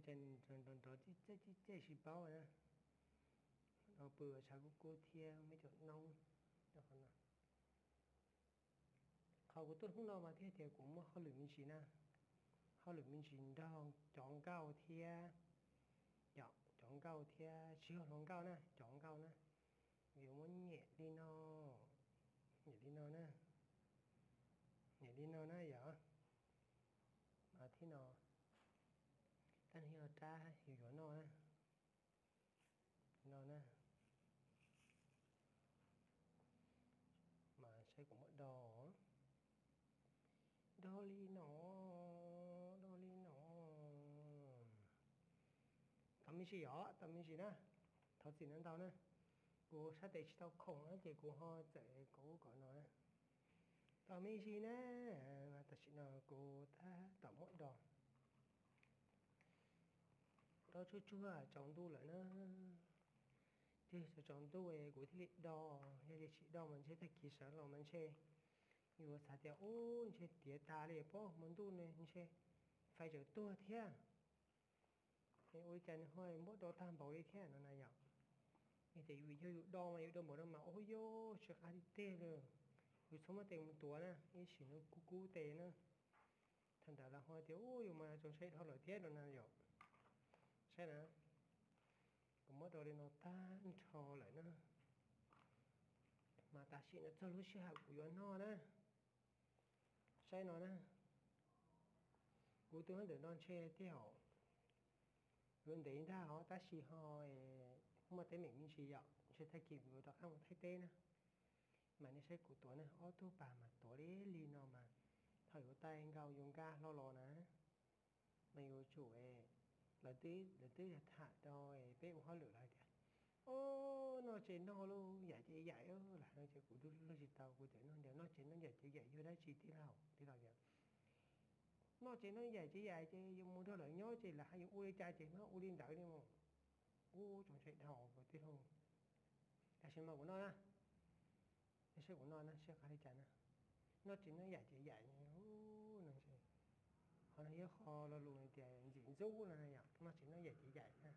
Ces nws nrov nrov cij cij cij sib paub na. Nrov pw tshav kub kub thiab me cov noob. Qhov kuv tuaj hnub no mas thiaj tias kuv muaj hauj lwm me ntsis na, hauj lwm me ntsis nrog cov nkauj thiab, cov nkauj thiab tsis yog hluas nkauj na, cov nkauj na, yuav muab nyem li no, nyem li no na, nyem li no na yom, mas thiab no, tab sis yog rab yus yuav noj na, no na, mas saib kuv muab do, do li no, do li no. Tos me ntsis os, tos me ntsis na, thov txim ntau ntau na, kuv sab tes tsis tau khoom na ces kuv ho txawm kom ub kom no na. Tos me ntsis na, tam sim no kuv tab tom muab do. Do tsuag tsuag tsaus ntuj lawm na, twb tsaus ntuj kuv thiaj li do, yog tias tsis do mas ntshe tag kis sawv los mas ntshe yuav xav tias ub ntshe tiav tas li pob hmo ntuj ne ntshe fais tsawm tuag thiab. Ua li cas nws ho muab do tag npaum li thiab no na yom. Yog tias yus, yog yus do mas yus do npaum no mas ub yuj tsis qab li tiag li. Yus txhob muab tes mus tuav na, ib sim no kub kub tes na. Thaum ntawd lawv ho tias ub yus mas txaus ntshai dhau lawm thiab no na yom. Saib na, kuv muab do li no tag nrho lawm na, mas tam sim no txog lub sij hawm kuv yuav noj na. Saib no na, kuv tus ntawm no ntshe tiag hos, yuav ntev ntag hos tab sis ho muaj teeb meem me ntsis yom, ntshe tag kis kuv yuav rov qab mus Thaib teb na. Mas nej saib kuv tuav na, ob tug pas mas tuav li li no mas thaum yuav tau nkaus yus nkag hlo los na, mas yuav tsum, lawv twb tham rau peb ua hauj lwm lawv tias, o, noj tsev noj lub yam tsev yam lawm no ces kuv twb luag tsis tau, kuv txawm nug tias noj tsev noj yam tsev yam yog dab tsi tij laug, tij laug tias noj tsev noj yam tsev yam ces yuav mus nrog lawv nyob ces lawv hais yuav ua li cas ces mam ua li ntawd li mas. Ub txaus ntshai dhau tij laug. Tam sim no kuv noj na, nej saib kuv noj na saib qab li cas na. Noj tsev noj yam tsev yam, qhov no yog qhov lo lus tias ntxim ntxub no yom, noj tsev noj yam tsev yam na.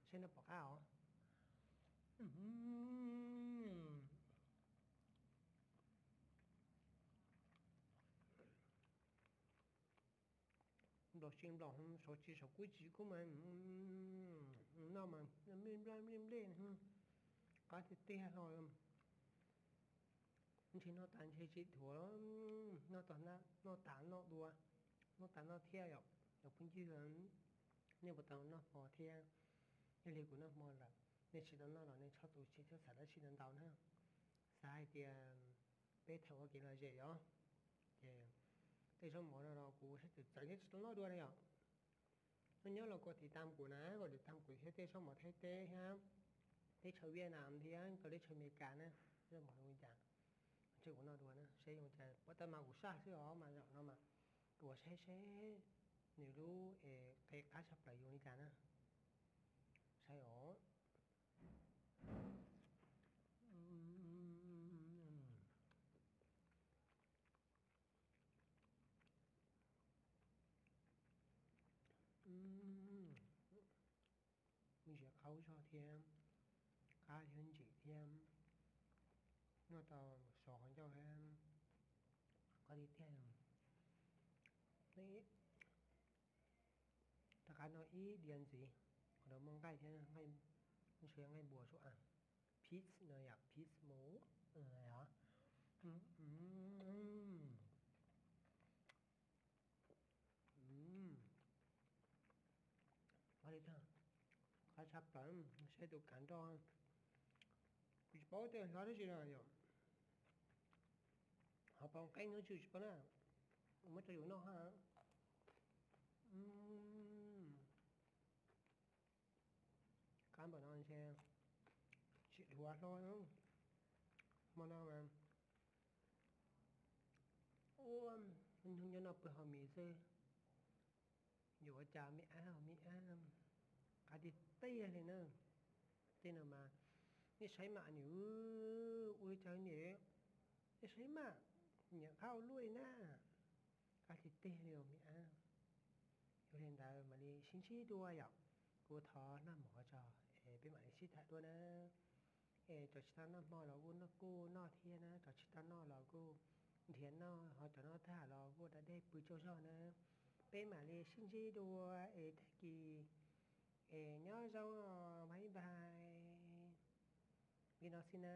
Saib noj pom qab os. Nplaum tsis nplaum, saum tsis saum, kub tsis kub mas noj mas nplej nplej nplej, qab tiag tiag hlo. Ntshe noj tas ntshe tsis dhuav, noj tas noj dua, noj tas noj thiab yom. Cov phooj ywg, nej puas tau noj hmo thiab? Yog li kuv noj hmo lawm, nej tsis tau noj los nej txhob tu siab thiab xav dab tsi ntau ntau na. Xav hais tias peb tham ua kev lom zem os, ces tej zaub mov no los kuv saib txawv txawv thiab tsis tau noj dua na yom. Nyob nyob los kom tiv tam kuv na, kom tiv tam kuv thiab tej zaub mov Thaib teb thiab teb chaws Vietnam thiab teb chaws Amelikas na, zaub mov li cas ntshe kuv noj dua na, seb zoo cas, puas tau mas kuv saj xwb os mas zaum no mas kuv ua saib seb nws lub qe qab tshaj plaws zoo li cas na. Saib os. Me ntsis qaub zog thiab, qab thiab ntsim thiab, noj tau sov qhov ncauj thiab, qab tiag tiag. Rov qab noj ib diav ntxiv, qhov no muaj nqaij thiab, nqaij, ntshe nqaij npua sua, peas no yom, peas mus, qab li, qab tshaj plaws, saib tus kav nroj, kuv tsis paub tej hlob dab tsi no yom, ho paub nqeeb no tsis paub na, muab rau yus noj ha. Qab npaum no ntshe tsis dhuav hlo, hmo no mas ua nyob no pw haus mis xwb. Yuav ua cas me ab, me ab, qab tiag tiag li na. Tej no mas nej saib mam niam, ua li cas niam, nej saib mam niam qab ua luaj li na. Qab tiag tiag li os me ab. Yog li ntawd mam li sib ntsib dua yom. Kuv thov noj mov tso, es peb mam li sib tham dua na. Es cov tsis tau noj hmo los kuj noj, kuj noj thiab na, cov tsis tau noj los kuj nrhiav noj, ho cov noj tag los kuj da dej pw tsaug zog na. Peb mam li sib ntsib dua es tag kis es nyob zoo, bye bye. Li no xwb na.